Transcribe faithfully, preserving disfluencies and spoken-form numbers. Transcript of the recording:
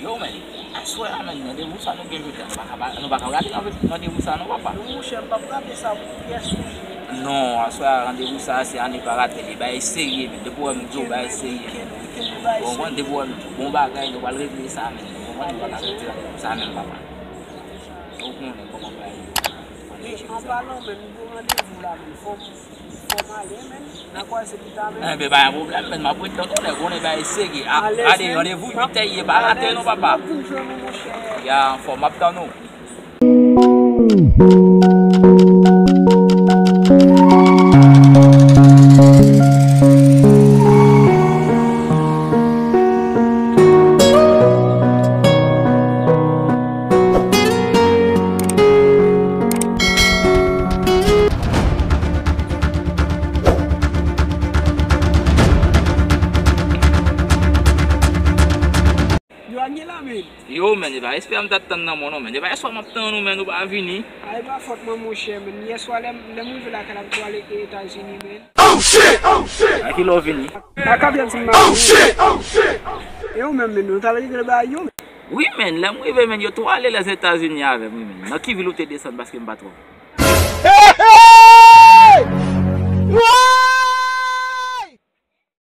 Yo, men, aswè a, men, randevou sa nou gen jodi a, nou pa ka, nou pa ka rate randevou sa, non, papa. Non, monchè, m p ap rate sa pou pyès, monchè. Non, aswè a, randevou sa, se a ne pa rate, li bagay serye, men, depi w wè m di w bagay serye, men. Ou konprann, depi w wè m di w bon bagay, nou pral regle sa, men. Ou konprann, nou pa ka rate randevou sa, men, papa. Ou konnen kòman bagay yo. An palan, men, m gen yon randevou la, men, fò m Fò m ale, men. N a kwaze pita, men. Enben, pa gen pwoblèm, men. M ap ret tann ou, nèg, konnen bagay serye. A, gade, randevou uit è ye, pa rate, non, papa. M ap vin jwenn ou, monchè. Ya, anfòm, m ap tann ou. Yo, a gen la, men. Yo, men, e pa respè m t ap tann nan men w non, men. Depi yèswa m ap tann ou, men, ou pa vini. A, e pa fòt mwen, monchè, men. Yèswa, lè, lè m rive lakay la, m pral ale Etazini, men. Oh, shit! Oh, shit! A ki lè w vini? A ka vin si m pa vini. Oh, shit! Oh, shit! E ou menm, men, ou t ap regle bagay yo, men. Wi, men, lè m rive, men, yo tou ale Lèzetazini avè m, wi, men. Nan ki vil ou te desann, paske m pa twò